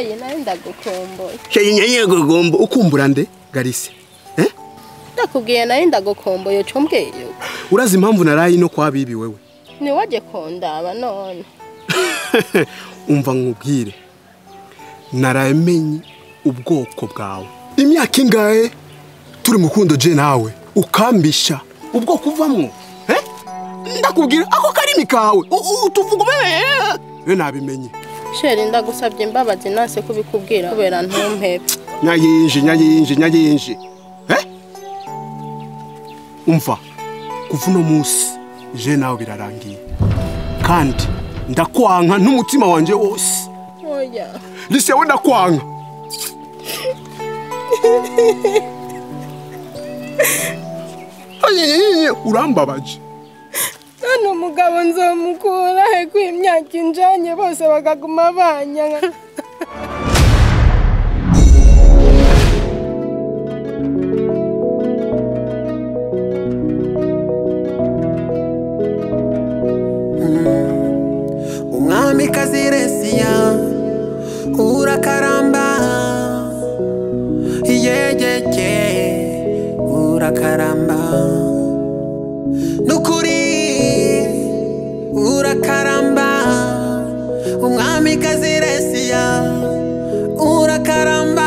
Chéri nawe ndagukumbuye. Chéri nyenye gugomba ukumbura nde Garise? Eh? Ndakubwiye nawe ndagukumbuye cumbwiye. Urazi impamvu narayi no kwa bibi wewe? Ni waje kondaba none. Umva nkubwire. Naramenye ubwoko bwawe. Imyaka ingahe turi mukundo je nawe ukambisha ubwoko uvamwo? Eh? Ndakubwira ako karimi kawe utuvuga we nabimenye. Chéri ndagusabye imbabazi nase kubikubwira kubera ntumpebe. Nyayinji nyayinji nyayinji. Eh? Umva kuva uno munsi je nawe birarangiye. Kandi ndakwanka n'umutima wanje wose. Oya. Lise we ndakwanka. Aye urambabaje. None umugabo nzomukura he ku imyaka injanye bose bakaguma banyanga. Umwamikazi Resiya urakaramba yegeke urakaramba nukuri urakaramba umwamikazi Resiya urakaramba.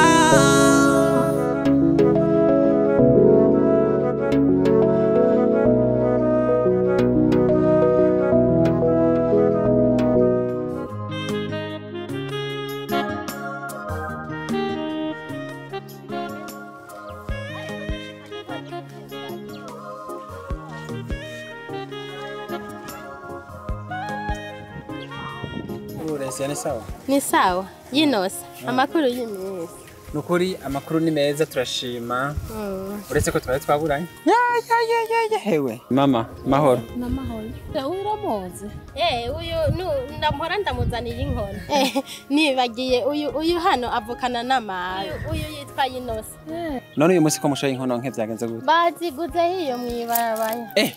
Ni sawa? Ni sawa. Yinosa. Amakuru y'imisi. Nukuri amakuru ni meza turashima. Uretse ko twari twaburanye. Ya ya ya ya ya hewe. Mama, mahoro. Na mahoro. Uramuzi? Eh, uyu ndamuhora ndamuzaniye inkono. Eh, nibagiye uyu hano avukana n'amawe. Uyu yitwa Yinosa. None uyu munsi ko mushoye inkono nke byagenze gute? Baziguze hiyo mwibarabara. Eh.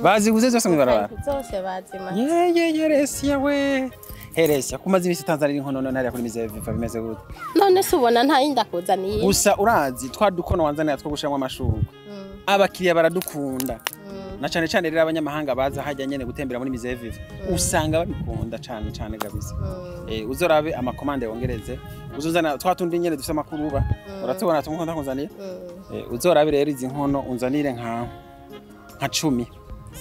Baziguze zose mwibarabara? Zose bazima. Ye ye ye Resiya we. Heresiya kumaze imisi Tanzania inkono none hariya kuri Mizeviva bimeze gute? None se ubona nta yindi akuzaniye. Gusa urazi twa dukono wanzaniye two gushiramo amashurwe. Abakiriya baradukunda. Na cyane cyane rero abanyamahanga baza hajya nyene gutembera muri Mizeviva. Usanga babikunda cyane cyane gabisa. Eh uzorabe amakomande wongereze. Uzozana twa tundi nyene dufite amakuruba. Uratubona tumukunda kuzaniye? Eh uzorabe rero izi nkono unzanire nka 10.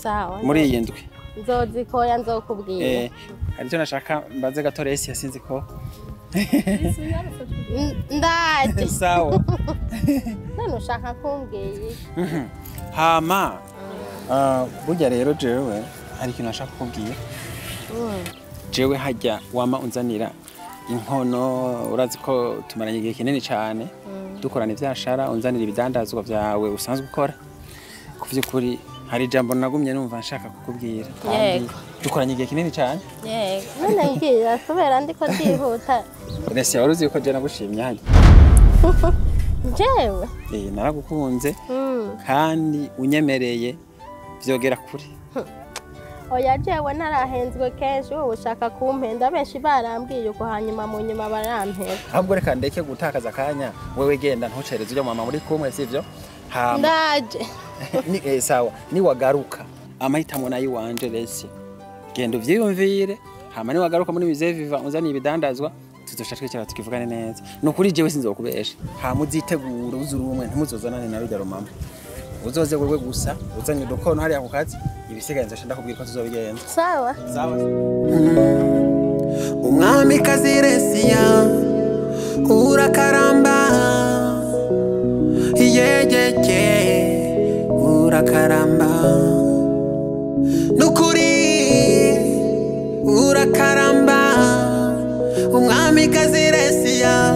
Sawa. Muri iyi ndwi. Nzozikoya nzokubwira. Eh hari cyo nashaka mbaze gato Resi yasinzi ko ndaje. Sawa. None ushaka kumbwiye. Hama burya rero jewe hari ikintu nashaka kukubwira. Jewe hajya wama unzanira inkono urazi ko tumaranye igihe kinini cyane dukorana ivyashara unzanira ibidandazwa byawe usanzwe ukora. Kuvyukuri hari ijambo nagumye numva nshaka kukubwira. Yego. Dukoranye igihe kinini cyane. Yego. None ngiye kubera ndiko ndihuta. Resiya waruzi ko je nagushimye hajya. Jewe? Eh naragukunze. Kandi unyemereye vyogera kure. Oya jewe narahenzwe kenshi wowe ushaka kumpenda benshi barambwiye uko hanyuma mu nyuma barampera. Ahubwo reka ndeke gutakaza akanya wewe genda ntucereze ujya mama muri kumwe sivyo? Hama. Ndaje. Ni sawa ni wagaruka amahitamo nayo wanje Resi. Genda uvyiyumvire hama ni wagaruka muri Mizeviva uzaniye ibidandazwa tuzosha twicara tukivugane neza. Nukuri jewe sinzokubesha. Hama uzitegura uzurumwe ntimuzozanane na rujya mama. Uzoze wewe gusa uzanye udukono hariya ku kazi ibisigaye nzosha ndakubwira ko tuzobigenza. Sawa. Sawa. Umwamikazi Resiya urakaramba yegeke urakaramba nukuri urakaramba umwamikazi Resiya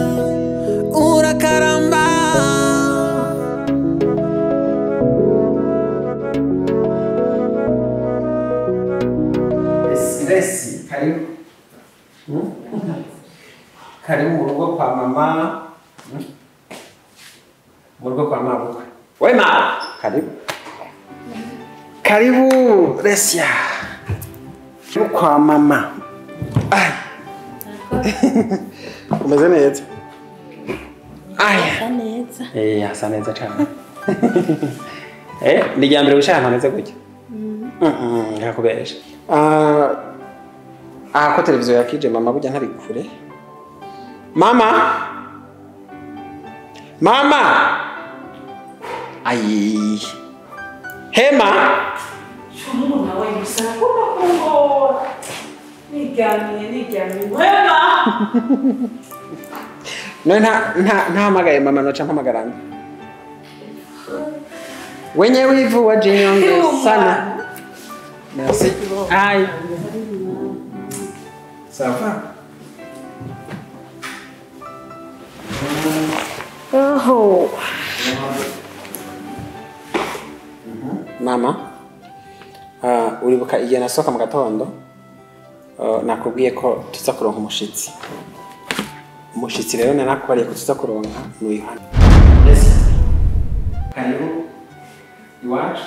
urakaramba. Resi karibu. Karibu mu rugo kwa mama. Mu rugo kwa mama. We ma, karibu. Karibu Resiya. Kwa mama. Umeze neza? Asa neza. Asa neza cyane. Ni irya mbere wicaye ahantu hameze gutya? Ntakubesha. Aha ko televiziyo yakije mama burya ntari kure. Mama! Mama! Ayi. Hema! Shumuna we gusa kumba kungora. Niryamiye Hema! None ntahamagaye mama noca mpamagarana. Wenye wivu wajinyonge sana. Merci. Ayi. Ça va? Oh. Mama, uribuka igihe nasohoka mu gatondo nakubwiye ko tuza kuronka umushitsi. Umushitsi rero nanakubariye ko tuza kuronka ni Yohana. Yes. Karibu iwacu.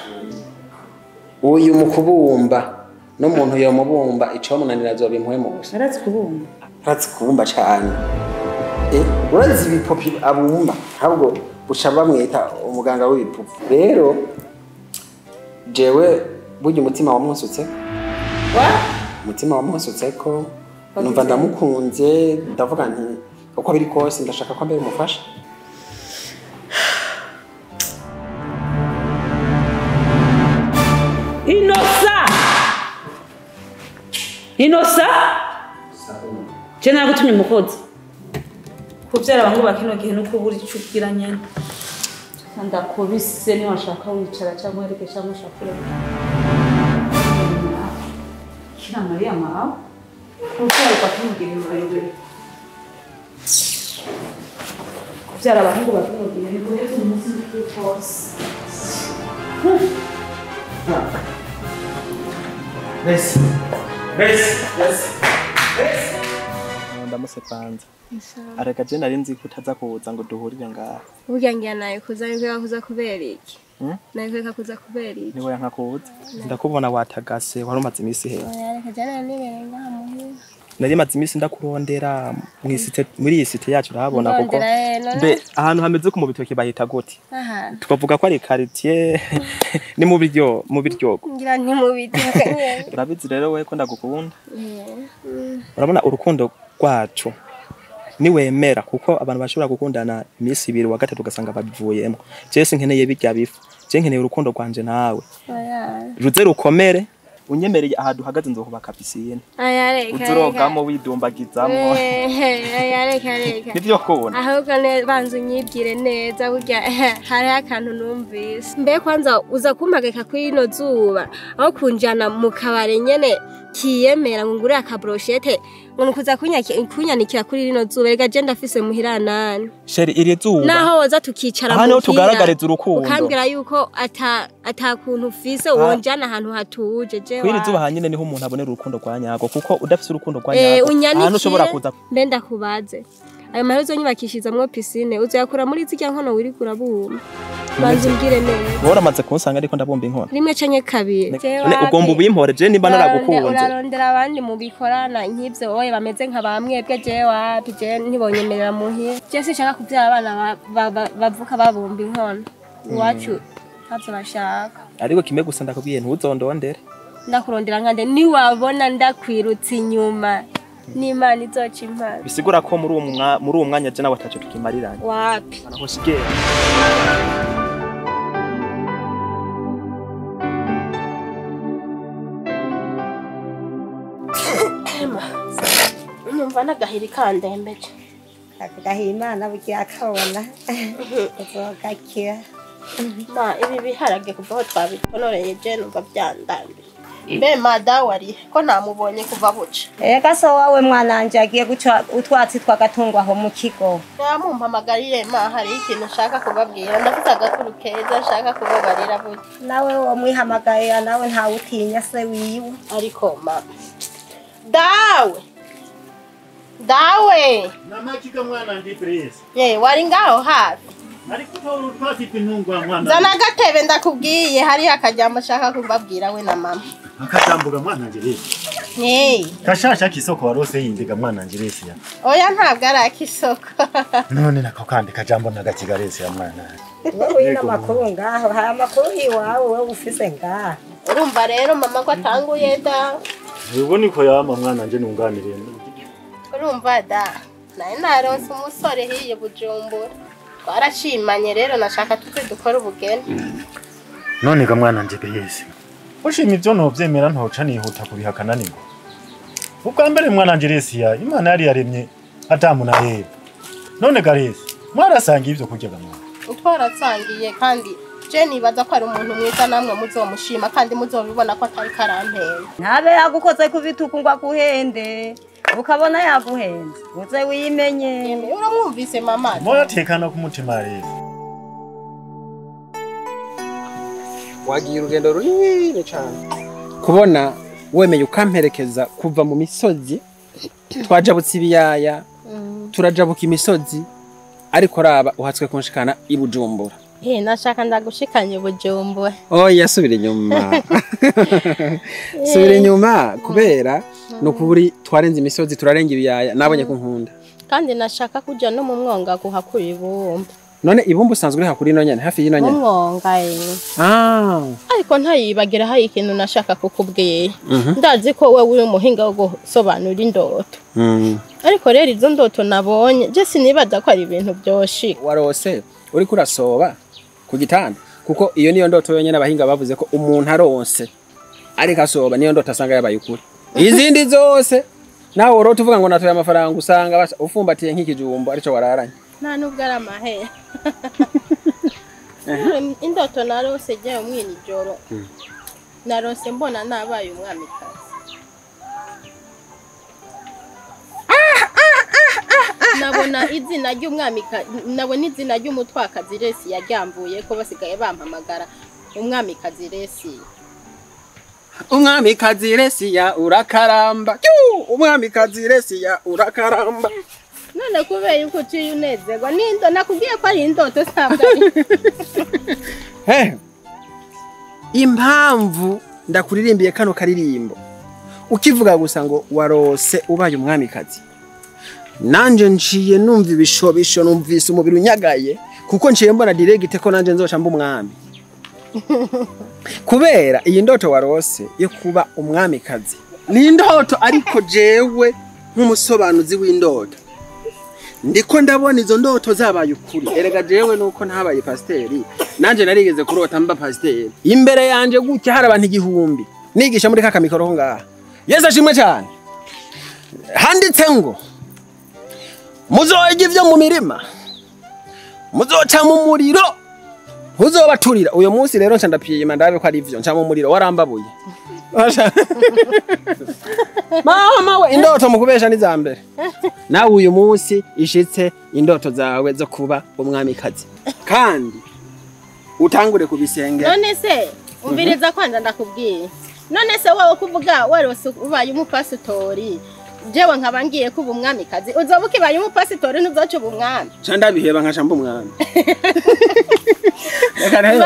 Uyu mukubumba n'umuntu yomubumba ico munanira azobimpuye mu gusa. Arazi kubumba. Arazi kubumba cyane. Urazi ibipupi abumba ahubwo buca bamwita umuganga w'ibipupi. Rero jewe burya umutima wamunsutse. Wa? Umutima wamunsutse ko numva ndamukunze ndavuga nti uko biri kose ndashaka ko mbere umufasha. Inosa! Inosa? Je naragutumye umukozi. Kubyara abangu bakino gihe nuko buri cubwira nyene. Ndakubise ni washaka wicara cyangwa wereke cyangwa ushaka. Kira Maria mawe. Kubyara bakino gihe bayobere. Kubyara abangu bakino gihe ni guheza umunsi wose. Merci. Merci. Merci. Merci. Ndamusepanza. Areka je nari nzi ko utaza kuza ngo duhurire ngaha. Burya ngira nawe kuza nkweka kuza kubera iki? Nawe kuza kubera iki? Niwe yanka kuza. Ndakubona watagase wari umaze iminsi he? Oya reka je nari nibereye ngaha muhira. Nari maze iminsi ndakurondera muri iyi site yacu urahabona kuko mbe ahantu hameze ku mu bitoki bahita gute? Tukavuga ko ari quartier ni mu biryo mu biryogo. Ngira nti mu bitoki nyene. Urabizi rero we ko ndagukunda. Urabona urukundo rwacu niwemera kuko abantu bashobora gukundana iminsi ibiri wa gatatu ugasanga babivuyemo. Je sinkeneye bijya bifu. Je nkeneye urukundo rwanje nawe. Ruze rukomere unyemereye aha duhagaze nzohubaka piscine. Uzurogamo widumbagizamo. Reka. Nivyo kubona. Ahubwo banza unyibwire neza burya hari akantu numvise. Mbe kwanza uza kumpageka kuri ino zuba aho kunjana mu kabare nyene kiyemera ngo ngure aka brochette ngo nukuza kunyanikira kuri rino zuba rega je ndafise muhira nani. Sheri iri zuba. Naho woza tukicara mu tugaragariza urukundo. Ukambwira yuko atakuntu ufise wonjana ahantu hatuje je. Kuri iri zuba hanyine niho umuntu abonera urukundo rwa nyago kuko udafise urukundo rwa nyago ahantu ushobora kuza. Mbe ndakubaze. Ayo mahera uzonyubakishizamwo piscine uzoyakura muri zirya nkono wirigura buma. Banza umbwire neza. Wowe uramaze kunsanga ariko ndabumba inkono. Rimwe canke kabiri. Ugomba ubimpore je nimba naragukunze. Urarondera abandi mu bikorana nk'ivyo oye bameze nka bamwebwe je wapi je ntibonyemerera muhira. Je sinshaka kuvyara abana bavuka babumba inkono. Iwacu ntavyo bashaka. Ariko kimwe gusa ndakubwiye ntuzondondere. Ndakurondera nkande niwabona ndakwirutse inyuma. N'Imana izoca impano. Bisigura ko muri uwo mwanya je nawe ataco tukimariranye. Wapi? Arahoshigera. Numva n'agahiri kandembeje. Agahimana bugiye akabona. Uzogakira. Ma ibi biharage kuva aho twabitonoreye je numva byandambiye. Mbe madawe ari ko namubonye kuva buca. Ega so wawe mwananje agiye guca utwatsi twagatungwa aho mu kigo. Namumpamagarire ma hari ikintu nshaka kubabwira ndafite agakuru keza nshaka kubabarira buca. Nawe wo mwihamagaye nawe ntawe utinya se wiwe. Ariko ma dawe dawe namakiga mwana ndi prince. Ye wari ngaho hafi. Ariko utora utwatsi tw'intungwa mwana. Zana agatebe ndakubwiye hariho akajambo nshaka kubabwira we na mama. Akajambo mwana nje rero. Hey. Kashasha kisoko warose yindiga mwana nje resi ya. Oya ntabwo ari akisoko. None nako kandi kajambo nagakigaresi ya mwana. Wowe ina makuru ngaho, hari amakuru iwawe wowe ufise ngaho. Urumva rero mama ko atanguye da. Ubwo niko yama mwana nje nunganiriye. Urumva da. Naye naronse umusore hiye Bujumbura. Twarashimanye rero nashaka tuze dukora ubugeni. None ga mwana nje beyese. Ushimye ibyo ntovyemera ntoca nihuta kubihakana ningo. Ubwa mbere mwana nje resi ya Imana yari yaremye Adamu na Eva. None ga resi mwarasanga ivyo kurya ga mwana. Twarasangiye kandi je nibaza ko ari umuntu mwiza namwe muzomushima kandi muzobibona ko atari karampenda. Ntabe yagukoze kubituku ngo akuhende. Ukabona yaguhenze uze wimenye. Uramwumvise mama? Moyatekana ku mutima rero. Wagiye urugendo runini cyane. Kubona wemeye ukamperekeza kuva mu misozi twajabutse ibiyaya turajabuka imisozi ariko raba uhatswe kunshikana i Bujumbura. Nashaka ndagushikanye Bujumbura. Oya subira inyuma. Subira inyuma kubera nukuri twarenze imisozi turarenga ibiyaya nabonye ko nkunda. Kandi nashaka kuja no mu mwonga guhakura ibumba. None ibumba usanzwe uri hakuri ino nyene hafi y'ino nyene? Mu mwonga. Ariko ntayibagira hari ikintu nashaka kukubwira. Ndazi ko wewe uri umuhinga wo gusobanura indoto. Ariko rero izo ndoto nabonye je sinibaza ko ari ibintu byoshika. Warose uri kurasoba ku gitanda kuko iyo niyo ndoto yonyene abahinga bavuze ko umuntu aronse ariko asoba niyo ndoto asanga yabaye ukuri. Izindi zose nawe urota uvuga ngo natoye amafaranga usanga ufumbatiye nk'ikijumbo arico wararanye. Nta nubwo ari amahera. Indoto narose je umwinijoro. Narose mbona nabaye umwamikazi. Nabona izina ry'umwamikazi, nabona izina ry'umutwakazi Resi yaryambuye ko basigaye bampamagara umwamikazi Resi. Umwamikazi Resi ya urakaramba. Umwamikazi Resi ya urakaramba. None kubera yuko uciye unezerwa nindo nakubwiye ko ari indoto sabwa. Impamvu ndakuririmbiye kano karirimbo ukivuga gusa ngo warose ubaye umwamikazi nanje nciye numva ibishobisho numvise umubiri unyagaye kuko nciye mbona direct ko nanje nzoca mba umwami. Kubera iyi ndoto warose yo kuba umwamikazi ni indoto ariko jewe nk'umusobanuzi w'indoto ndiko ndabona izo ndoto zabaye ukuri. Erega jewe nuko ntabaye pasiteri nanje narigeze kurota mba pasiteri imbere yanje gutya hari abantu 1000 nigisha muri kaka mikoro ngaha. Yesu ashimwe cyane. Handitse ngo muzoga ivyo mu mirima muzoca mu muriro ntuzobaturira. Uyo munsi rero nca ndapiyima ndabe ko ari ivyo nca mu muriro warambabuye. Mama we indoto mukubesha ni za mbere. Nawe uyu munsi ishitse indoto zawe zo kuba umwamikazi kandi utangure kubisengera. None se umviriza kwanza ndakubwiye. None se wowe kuvuga warose ubaye umupasitori jewe nkaba ngiye kuba umwamikazi uzoba ukibaye umupasitori ntuzoca uba umwami. Ca ndabiheba nkaca mba umwami. Reka rero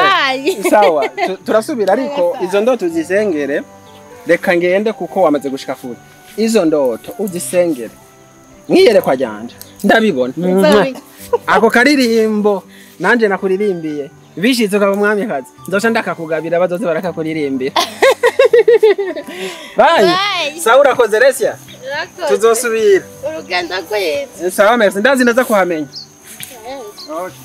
sawa turasubira ariko izo ndoto uzisengere. Reka ngende kuko wamaze gushika kure. Izo ndoto uzisengere mwiyerekwa ryanje ndabibona. Ako karirimbo nanje nakuririmbiye bishitse ukaba umwamikazi nzoca ndakakugabira bazoze barakakuririmbira. Bye. Sawa urakoze Resia. Tuzosubira. Urugendo rwiza. Sawa merci ndazi ndaza kuhamenya. Okay.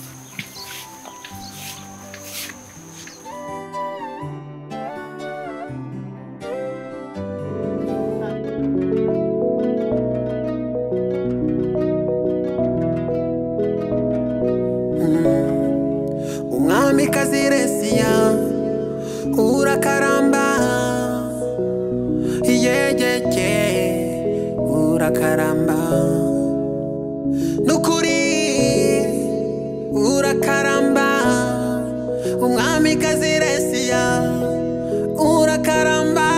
Umwamikazi Resiya urakaramba yegeke urakaramba nukuri urakaramba umwamikazi Resiya urakaramba.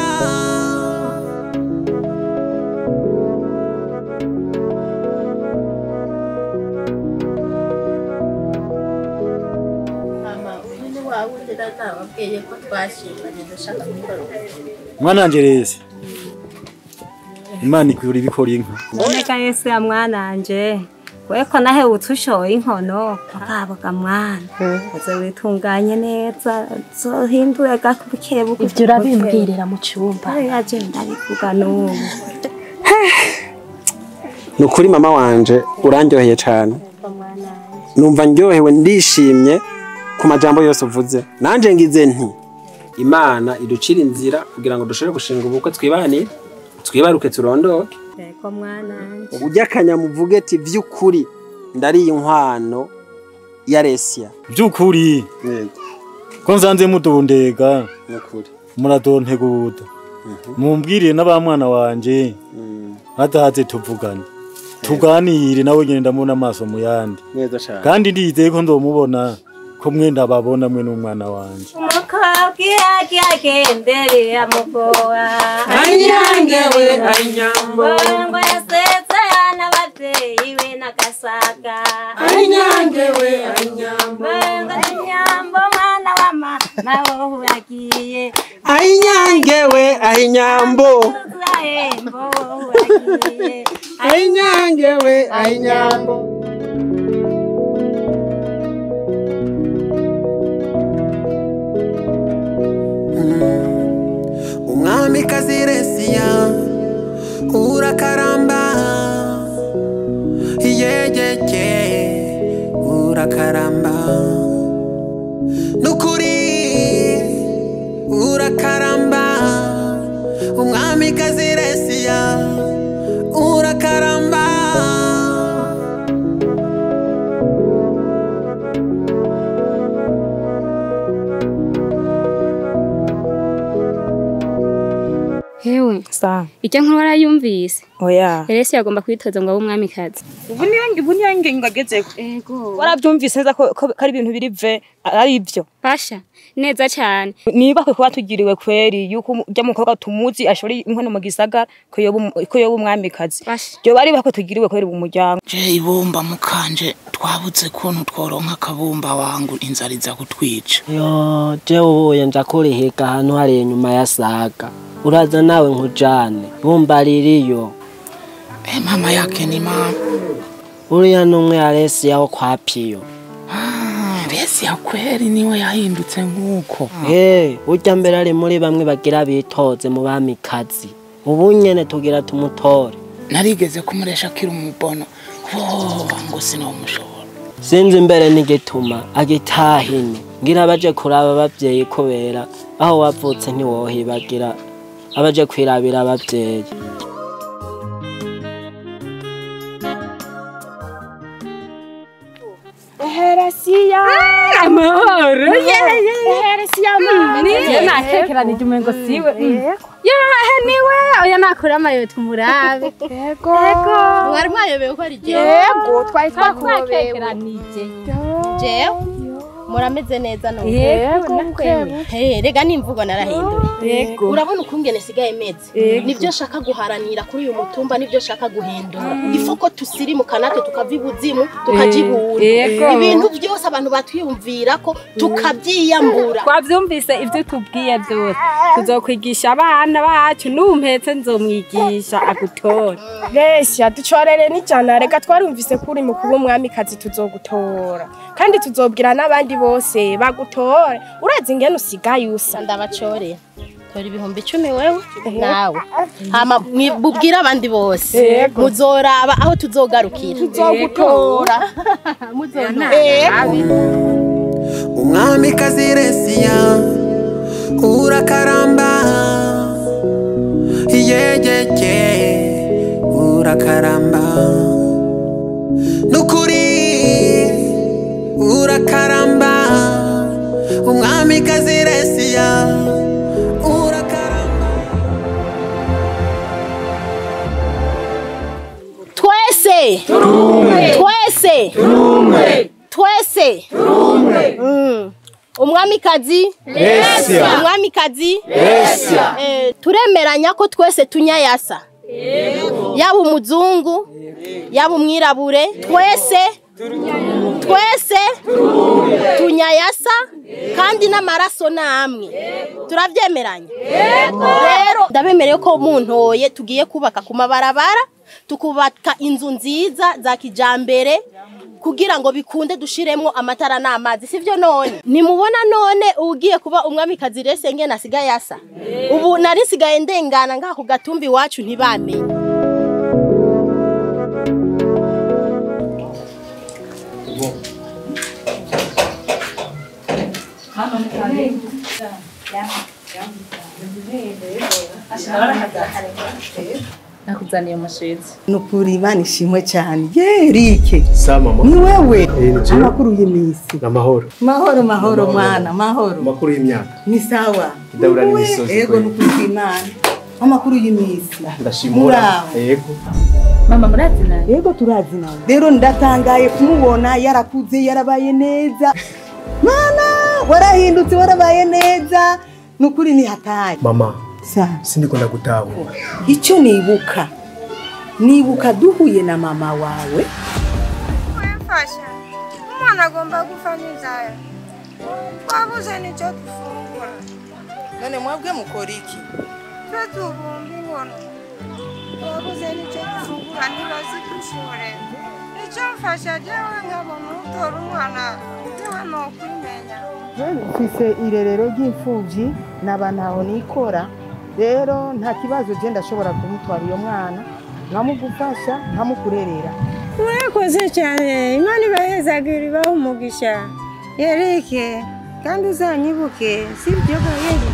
Ndakubwiye ko twashimanye ndashaka gukora. Mwananje rese. Imana ikuri bikora inka. Noneka Yesu ya mwananje. Weko nahe utushoye inkono kaboga mwana. Uze witunganye neza zohindure gakubuke. Ivyo urabimbwirira mu cyumba. Yaje ndabivuga n'ubu. Nukuri mama wanje urandyoheye cyane. Numva ndyohewe ndishimye ku majambo yose uvuze. Nanje ngize nti Imana iducira inzira kugira ngo dushobore gushinga ubukwe twibanire, twibaruke turondoke. Yego mwananje. Ujya akanyamuvuge ati vy'ukuri ndariye inkwano ya Resia. By'ukuri. Yego. Ko nsanze mudondega. Nukuri. Muradonteguda. Mumbwiriye n'abamwana wanje. Adahaze tuvugane. Tuganire nawe nyene ndamubona amaso mu yandi. Neza cyane. Kandi ndizeye ko ndomubona ko mwenda babona mwe n'umwana wanje. Umukobwa yagendere amugoa. Anyangewe anyambo. Ngo yasetse n'abavyeyi we n'agasaga. Anyangewe anyambo. Ngo anyambo mwana wa mama wowe uragiye. Ainyangewe ainyambo. Ainyangewe ainyambo. Umwamikazi Resia urakaramba yegeke urakaramba nukuri urakaramba umwamikazi Resia urakaramba. Hewe Sa. Icyo nkuru warayumvise? Oya. Eresi yagomba kwitoza ngo abe umwamikazi. Ubu niyo ngingo agezeko. Ego. Warabyumvise neza ko ari ibintu biri ve ari ibyo. Pasha neza cyane. Niba kwe kuba tugiriwe kweri yuko ujya mukobwa tumuzi ashora inkono mu gisagara ko yoba umwamikazi. Byo bari bakwe tugiriwe kweri mu muryango. Je ibumba mukanje twabuze kuntu tworonka akabumba wangu inzara iza kutwica. Yo je ubuye nja kurihiga hano hari inyuma ya saga. Uraza nawe nkujane bumba ririyo. Mama yake ni mama. Uriya numwe Aresi yaho kwa Piyo. Aresi ya kweri niwe yahindutse nkuko. Urya mbere ari muri bamwe bagira bitoze mu bamikazi. Ubu nyene tugira tumutore. Narigeze kumuresha akiri umubono. Ngo sinomushobora. Sinzi imbere n'igituma agitahine. Ngira baje kuraba abavyeyi kubera aho wavutse ntiwohibagira. Abaje kwirabira abavyeyi. Heresiya amahoro. Heresiya amahoro. Nakekeranije umengo siwe. Yahe niwe oya nakura amayo tumurabe. Yego. Mwari mwayobewe ko ari jewe. Yego twari twakubekeranije. Jewe murameze neza none. Yego. Rega n'imvugo narahinduye. Yego. Urabona ukungene sigaye meze. Nivyo nshaka guharanira kuri uyu mutumba nivyo nshaka guhindura. Ifoko tusirimuka natwe tukava ibuzimu tukajibura. Ibintu byose abantu batwiyumvira ko tukabyiyambura. Twavyumvise ivyo tubwiye byose. Tuzokwigisha abana bacu numpetse nzomwigisha agutora. Resya ducorere n'ijana rega twarumvise ko uri mu kuba umwamikazi tuzogutora. Kandi tuzobwira n'abandi bose bagutore. Urazi ingene usigaye usa. Ndabacorera. Tora 10,000 wewe nawe. Hama mubwira abandi bose. Muzoraba aho tuzogarukira. Tuzogutora. Muzoraba. Umwamikazi Resia urakaramba yegeke urakaramba nukuri urakaramba umwamikazi Resia urakaramba. Twese turumwe, twese turumwe, twese turumwe. Umwamikazi Resia. Umwamikazi Resia. Turemeranya ko twese tunyayasa. Yaba umuzungu yaba umwirabure twese Twese tunyayasa kandi n'amaraso namwe. Turavyemeranya. Rero ndabemereye ko muntoye tugiye kubaka ku mabarabara, tukubaka inzu nziza za kijambere kugira ngo bikunde dushiremwo amatara n'amazi, sivyo? None nimubona none ugiye kuba umwamikazi rese ngene asigaye asa. Ubu nari nsigaye ndengana ngaha ku gatumbi wacu ntibamenye. Nakuzaniye umushizi. Nukuri Imana ishimwe cyane. Ye Erike. Sa mama. Ni wewe. Amakuru y'iminsi. Amahoro. Mahoro mahoro mwana, mahoro. Amakuru y'imyaka. Ni sawa. Idabura n'imisozi. Yego nukuri Imana. Amakuru y'iminsi. Ndashimura. Yego. Mama murazinana? Yego turazinana. Rero ndatangaye kumubona yarakuze yarabaye neza. Mana warahindutse warabaye neza. Nukuri ni hatari. Mama. Sa. Sindiko ndagutahura. Icyo nibuka. Nibuka duhuye na mama wawe. Wemfasha. Umwana agomba gupfa n'inzara. Twabuze n'icyo dufungura. None mwabwe mukora iki? Twe tubumba inkono. Twabuze n'icyo dufungura ntibazidushore. Icyo mfasha jewe nkabona utora umwana jewe nokwimenya. Mfise irerero ry'imfuvyi naba ntaho nikora. Rero nta kibazo je ndashobora kumutwara uyo mwana nkamugufasha nkamukurerera. Murakoze cyane, Imana ibahezagire ibahe umugisha. Yerike kandi uzanyibuke, sibyo Yerike?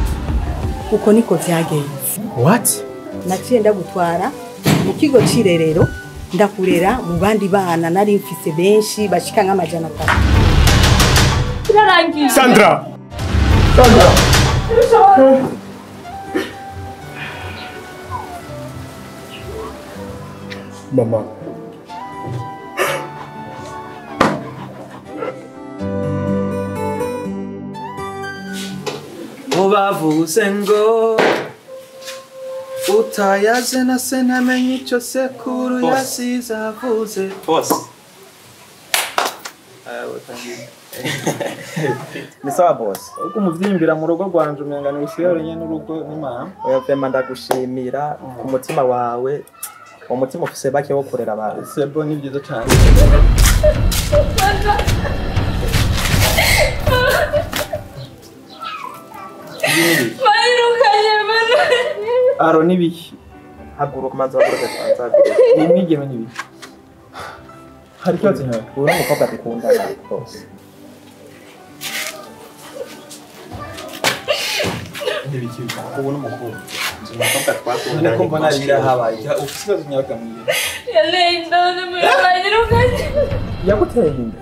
Uko niko vyagenze. What? Naciye ndagutwara mu kigo c'irerero ndakurera mu bandi bana nari mfise benshi bashika nk'amajana 3. Birarangiye. Sandra. Sandra. Mama. Mubavuze ngo utayaze na se ntamenye icyo sekuru yasize avuze. Boss. Ni sawa boss. Uko umuvyimbira mu rugo rwanje umenga ni usigaye nyene n'urugo ni mama. Oya vema ndagushimira ku mutima wawe. Umutima ufise bake wo kurera abantu. Sebo ni byiza cyane. Aro nibiki? Haguruka manza haguruka manza haguruka. Ni mwigeme nibiki? Hari kibazo nyawe. Uri umukobwa dukundana boss. Nibiki? Ubu n'umukobwa. Umukobwa twakundana. Niko mbona rira habaye. Ufise ikibazo nyawe kamwiye. Yanteye inda banyirukanye. Yaguteye inda?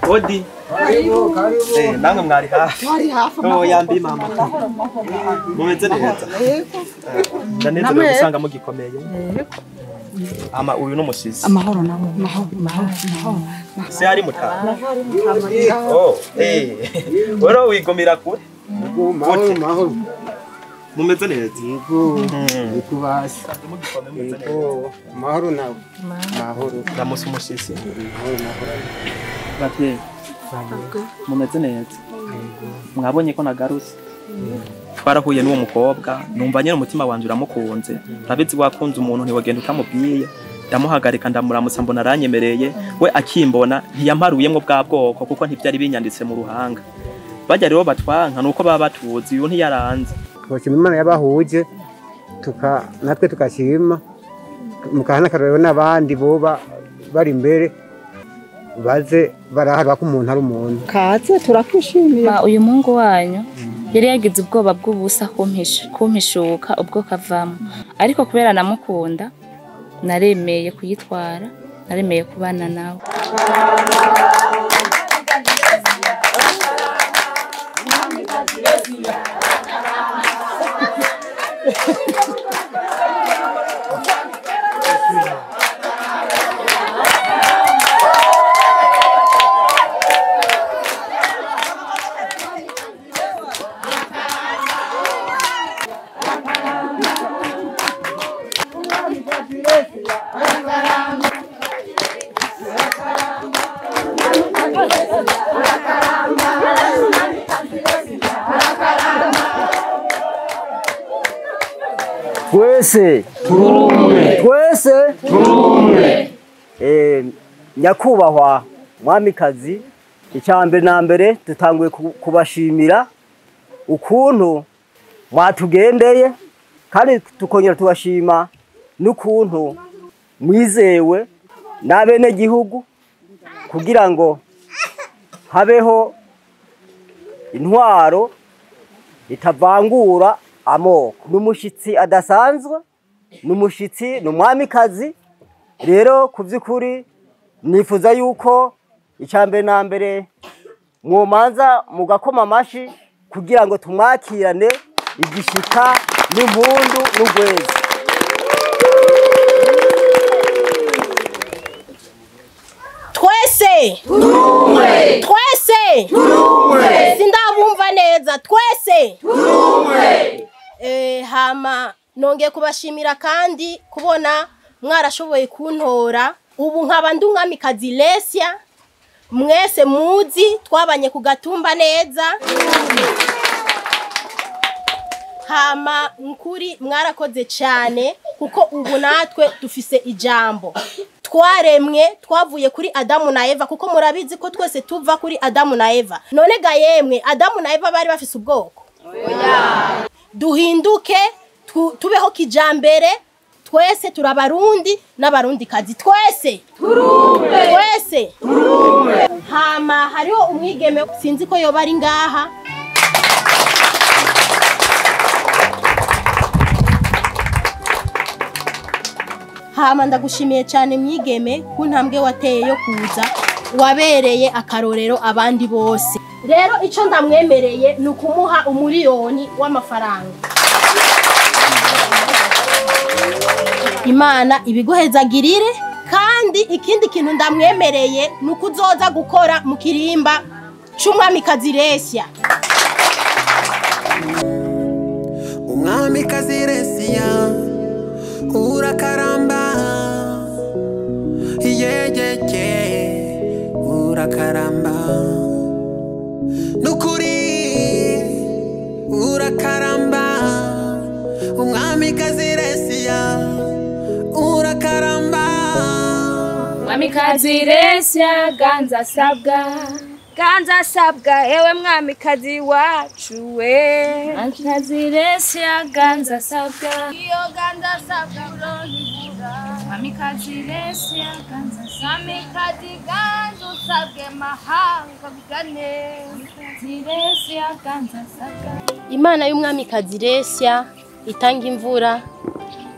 Odi. Karibu, karibu. Namwe mwari hafi. Mwari hafi. Oh, yambi mama. Mumeze neza. Ndanezerewe gusanga mugikomeye. Ama uyu n'umushizi. Amahoro nawe, mahoro, mahoro, mahoro. Se ari mutama. Oh, Wero wigomira kure. Mahoro, mahoro. Mumeze neza. Yego. Nikubasi. Yego. Mahoro nawe. Mahoro. Ndamusa umushizi. Mahoro, mahoro. Bavyeyi mumeze neza. Mwabonye ko nagarutse. Twarahuye n'uwo mukobwa numva nyene umutima wanje uramukunze. Urabizi wakunze umuntu ntiwagenda utamubwiye. Ndamuhagarika ndamuramutsa mbona aranyemereye, we akimbona ntiyamparuyemwo bwa bwoko kuko ntivyari binyanditse mu ruhanga. Bajya rero batwanka nuko baba batuzi uyu ntiyaranze. Bashima Imana yabahuje natwe tukashima mukahana akarorero n'abandi boba bari imbere baze baraharwa ko umuntu ari umuntu. Kaze turakwishimiye. Uyu mungu wanyu yari yagize ubwoba bw'ubusa kumpishuka ubwo kavamo, ariko kubera namukunda Naremeye kuyitwara, naremeye kubana nawe. Twese Turumwe. Twese Turumwe. Nyakubahwa mwamikazi, icya mbere na mbere dutanguye kubashimira ukuntu mwatugendeye, kandi tukongera tubashima n'ukuntu mwizewe n'abene gihugu kugira ngo habeho intwaro itavangura amoko. N'umushitsi adasanzwe, n'umushitsi n'umwamikazi. Rero ku by'ukuri nifuza yuko icya mbere na mbere mwomanza mugakoma amashi kugira ngo tumwakirane igishika n'impundu n'ugwezi. Twese Turumwe. Twese Turumwe. Sindabumva neza. Twese Turumwe. Hama nongeye kubashimira kandi kubona mwarashoboye kuntora. Ubu nkaba ndi umwamikazi Lesia, mwese muzi twabanye ku gatumba neza. Hama nkuri mwarakoze cyane kuko ubu natwe dufise ijambo. Twaremwe twavuye kuri Adamu na Eva, kuko murabizi ko twese tuva kuri Adamu na Eva. None ga yemwe, Adamu na Eva bari bafise ubwoko? Oya. Duhinduke tubeho kijambere. Twese turabarundi n'abarundi kazi. Twese Turumwe. Twese Turumwe. Hama hariho umwigeme sinzi ko yoba ari ngaha. Hama ndagushimiye cyane mwigeme ku ntambwe wateye yo kuza, wabereye akarorero abandi bose. Rero ico ndamwemereye ni ukumuha 1,000,000 w'amafaranga. Imana ibiguhezagirire. Kandi ikindi kintu ndamwemereye ni ukuzoza gukora mu kirimba c'umwamikazi Lesia. Umwamikazi Lesia urakaramba, yeyeye urakaramba, nukuri urakaramba, umwamikazi Lesia urakaramba. Mwamikazi Lesia ganza sabwa, ganza sabwa, ewe mwamikazi wacu we. Mwamikazi Lesia ganza sabwa, iyo ganza sabwa uronibura. Mwamikazi Lesia ganza sabwa, mwamikazi ganza usabwe mahanga bigane. Mwamikazi Lesia ganza sabwa. Imana y'umwamikazi Lesia itanga imvura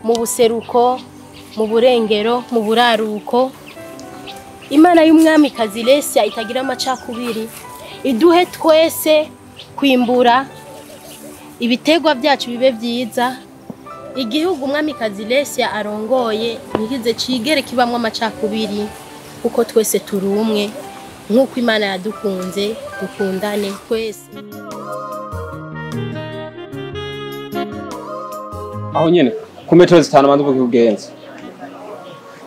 mu buseruko, mu burengero, mu buraruko. Imana y'umwamikazi Lesia itagira amacakubiri, iduhe twese kwimbura ibitegwa byacu bibe byiza. Igihugu umwamikazi Lesia arongoye ntikize cigere kibamwe amacakubiri, kuko twese turi umwe nk'uko Imana yadukunze, dukundane twese. Aho nyene ku metero 5 manze ubugenzi.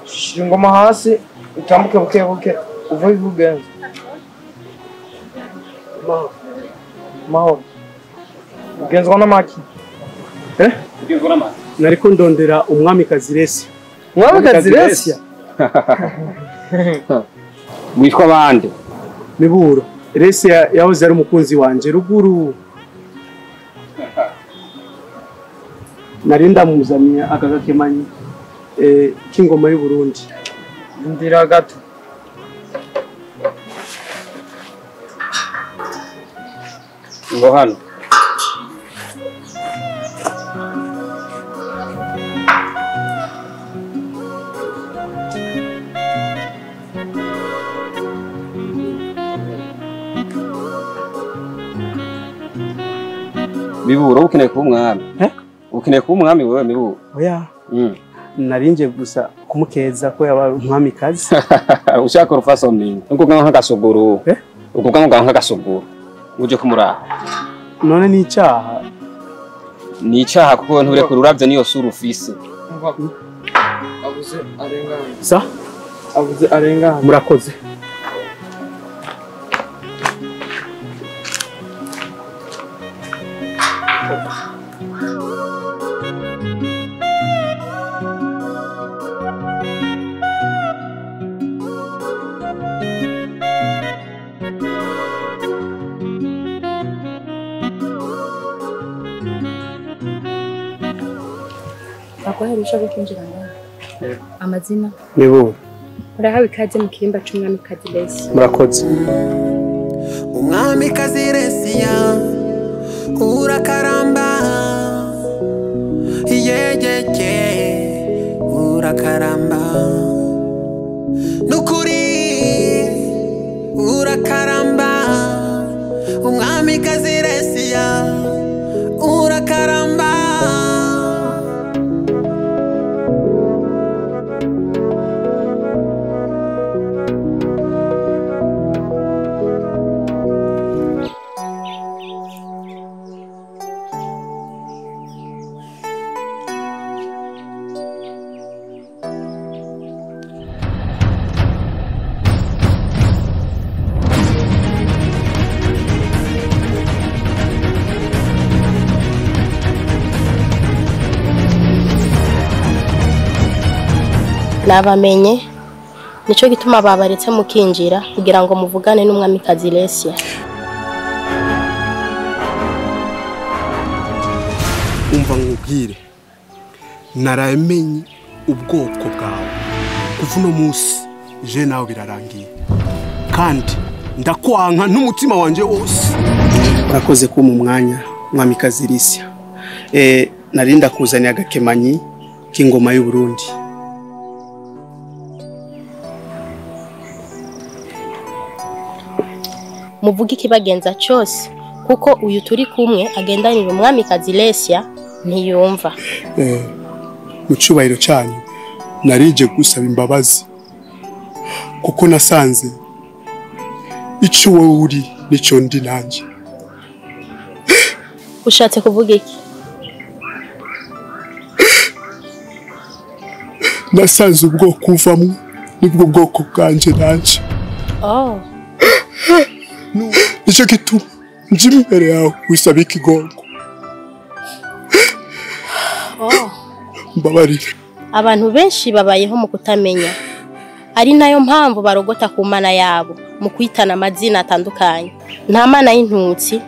Shira ingoma hasi utambuke buke buke uve ubugenzi. Mahoro. Ugenzwa n'amaki? Ugenzwa n'amaki? Nariko ndondera umwamikazi Lesia. Umwamikazi Lesia? Witwa bande? Miburo. Lesia yahoze ari umukunzi wanje ruguru. Nari ndamuzaniye aka gakemanyi k'ingoma y'u Burundi. Ndira gato. Ngo hano. Miburo ukeneye kuba umwami. Ukeneye kuba umwami wewe Miburo? Oya. Narinje gusa kumukeza ko yaba umwami kazi. Ushaka urufaso mingi. Ukuga nk'agasuguru. Ukuga nk'agasuguru. Uje kumuraha. None ni icaha. Ni icaha kuko nturekura uravye niyo sura ufise. Abuze arengana. Sa? Abuze arengana. Murakoze. Baguhaye uruhushya rwo kwinjira ngaho. Amazina? Miburo. Urahawe ikaze mu kirimba c'umwamikazi Lesi. Murakoze. Umwamikazi Lesiya urakaramba, yegeke urakaramba, nukuri urakaramba, umwamikazi Lesiya urakaramba. Nabamenye nico gituma babaretse mukinjira kugira ngo muvugane n'umwamikazi Lesia. Umva nkubwire, naramenye ubwoko bwawe kuva uno munsi je nawe birarangiye, kandi ndakwanka n'umutima wanje wose. Urakoze ko mu mwanya mwamikazi Lesia. Narinda kuzanira agakemanyi k'ingoma y'u Burundi. Muvuge ikibagenza cyose kuko uyu turi kumwe agendanira umwamikazi Lesia ntiyumva. Mu cyubahiro cyanyu narije gusaba imbabazi kuko nasanze icyo wowe uri nicyo ndi nanjye. Ushatse kuvuga iki? Nasanze ubwoko uvamwo nibwo bwoko bwanje nanjye. Oh. Nicyo gituma nje imbere yawe wisaba ikigongo. Oh. Mbabarire. Abantu benshi babayeho mu kutamenya, ari nayo mpamvu barogota ku mana yabo mu kwitana amazina atandukanye. Nta mana y'intutsi,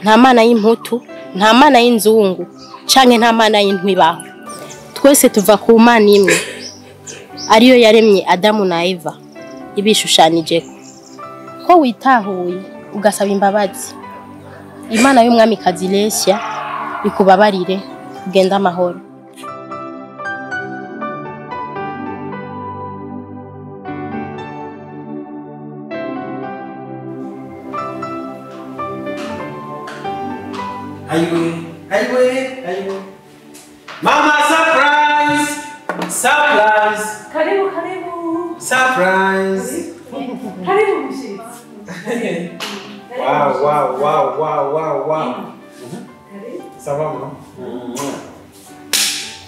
nta mana y'imputu, nta mana y'inzungu, canke nta mana y'intwibaho. Twese tuva ku mana imwe ariyo yaremye Adamu na Eva ibishushanijeko. Ko witahuye ugasaba imbabazi, Imana y'umwamikazi Lesia ikubabarire, ugenda amahoro. Aiwe, aiwe, aiwe. Mama, surprise! Surprise! Karibu, karibu. Surprise! Karibu mshitsi. Wow, wow, wow, wow, wow, wow. Karibu. Ça va, maman?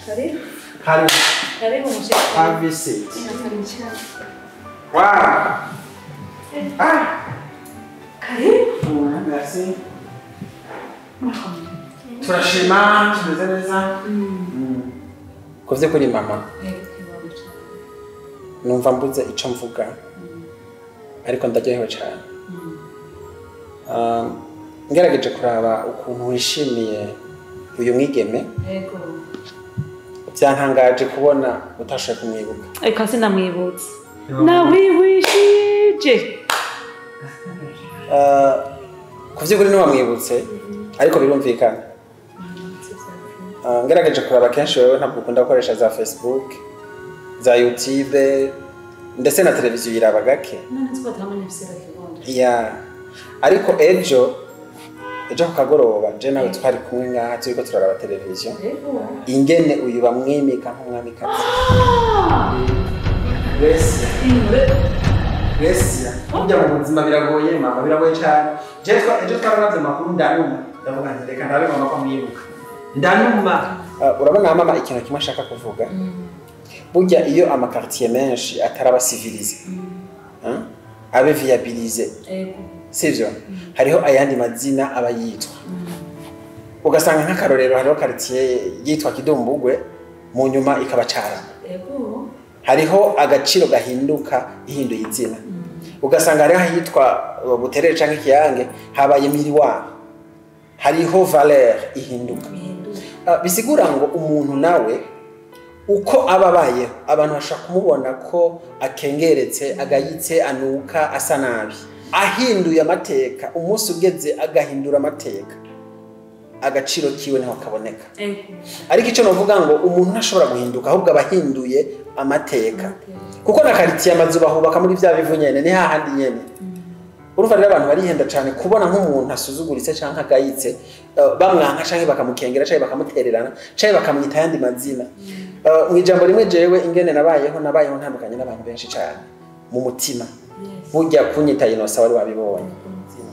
Karibu. Karibu. Karibu mshitsi. Have a seat. Wow. Ah. Karibu. Merci. Turashima, tumeze neza. Kuvuze kuri mama. Numva mbuze ico mvuga. Ariko ndaryohewe cyane. Ngerageje kuraba ukuntu wishimiye uyu mwigeme. Yego. Byantangaje kubona utashoboye kumwibuka. Eka sinamwibutse. Nawibwishije. Kuvyukuri ntiwamwibutse ariko birumvikana. Ngerageje kuraba kenshi wewe ntabwo ukunda gukoresha za Facebook, za YouTube, ndetse na televiziyo iraba gake. None nzi ko atamenya ibisera kibondo. Ya. Ariko ejo Ejo ku kagoroba je nawe twari kumwe ngaha turiko turaraba televiziyo, ingene uyu bamwimika nk'umwamikazi. Resia, Resia, burya mu buzima biragoye mama, biragoye cyane. Je ejo twararavye amakuru ndanuma, ndavuga nti reka ndabe mama ko amwibuka. Ndanuma. Urabona mama, ikintu kimwe ashaka kuvuga. Burya iyo amakartier menshi ataraba civilisé, abe viabilisé, sivyo, hariho ayandi mazina aba yitwa, ugasanga nk'akarorero hariho quartier yitwa Kidumbugwe, mu nyuma ikaba Carama. Hariho agaciro gahinduka ihinduye izina, ugasanga hariho ahitwa Buterere canke Kiyange habaye Miriwano, hariho valeur ihinduka. Bisigura ngo umuntu nawe uko aba abayeho, abantu bashobora kumubona ko akengeretse, agayitse, anuka, asa nabi. Ahinduye amateka, umunsi ugeze agahindura amateka, agaciro kiwe niho kaboneka. Ariko icyo novuga ngo umuntu ntashobora guhinduka, ahubwo aba ahinduye amateka, kuko na quartier amazu bahubaka muri vya bivu nyene, ni hahandi nyene. Urumva rero abantu barihenda cyane kubona nk'umuntu asuzuguritse canke agayitse, bamwanka canke bakamukengera canke bakamutererana canke bakamwita ayandi mazina. Mu ijambo rimwe, jewe ingene nabayeho, nabayeho ntandukanye n'abantu benshi cyane mu mutima. Burya kunyita Inosa wari wabibonye,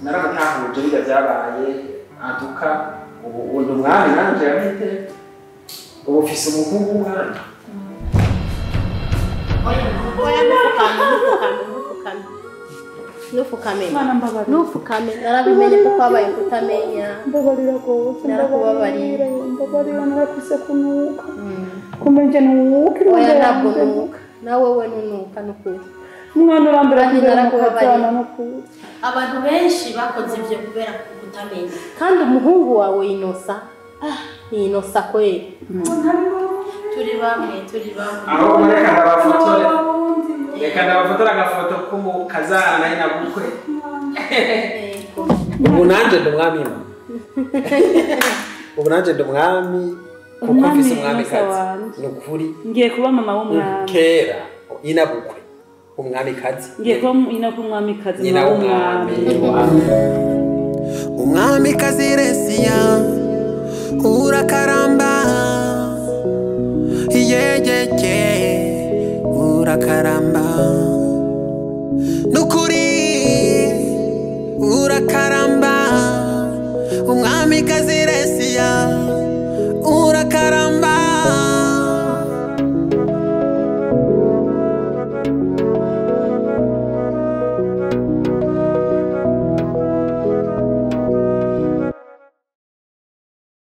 naramutahuje bijya byabaye aduka. Ubu ndi umwami nanje yamwite, ubu mfise umuhungu w'umwami. Oya, ntupfukame, ntupfukame, ntupfukame, ntupfukame, ntupfukame. Narabimenye ko kwabaye kutamenya. Mbabarira rwose. Narakubabariye. Mbabarira, narakuse kunuka kumbe nje nuka. Oya, ntabwo nuka, nawe we nunuka nukuri. Umwana urambera. Kandi narakubabariye. Nukuri. Abantu benshi bakoze ibyo kubera kutamenya, kandi umuhungu wawe Inosa, ah, ni Inosa kweli. Turi bamwe, turi bamwe. Aho reka ndabafotore, reka ndabafotore agafoto k'umukazana nayo nabukwe. Ubu nanje ndi umwami mama. Ubu nanje ndi umwami kuko Umwami mfise Inosa umwamikazi. wanje. Ni ukuri. Ngiye kuba mama w'umwami. Kera nyinabukwe, umwamikazi. Ngiye kuba nyina w'umwamikazi. Nyina w'umwami. Umwamikazi Resia, urakaramba, yeyeye, urakaramba, nukuri urakaramba, umwamikazi Resia urakaramba.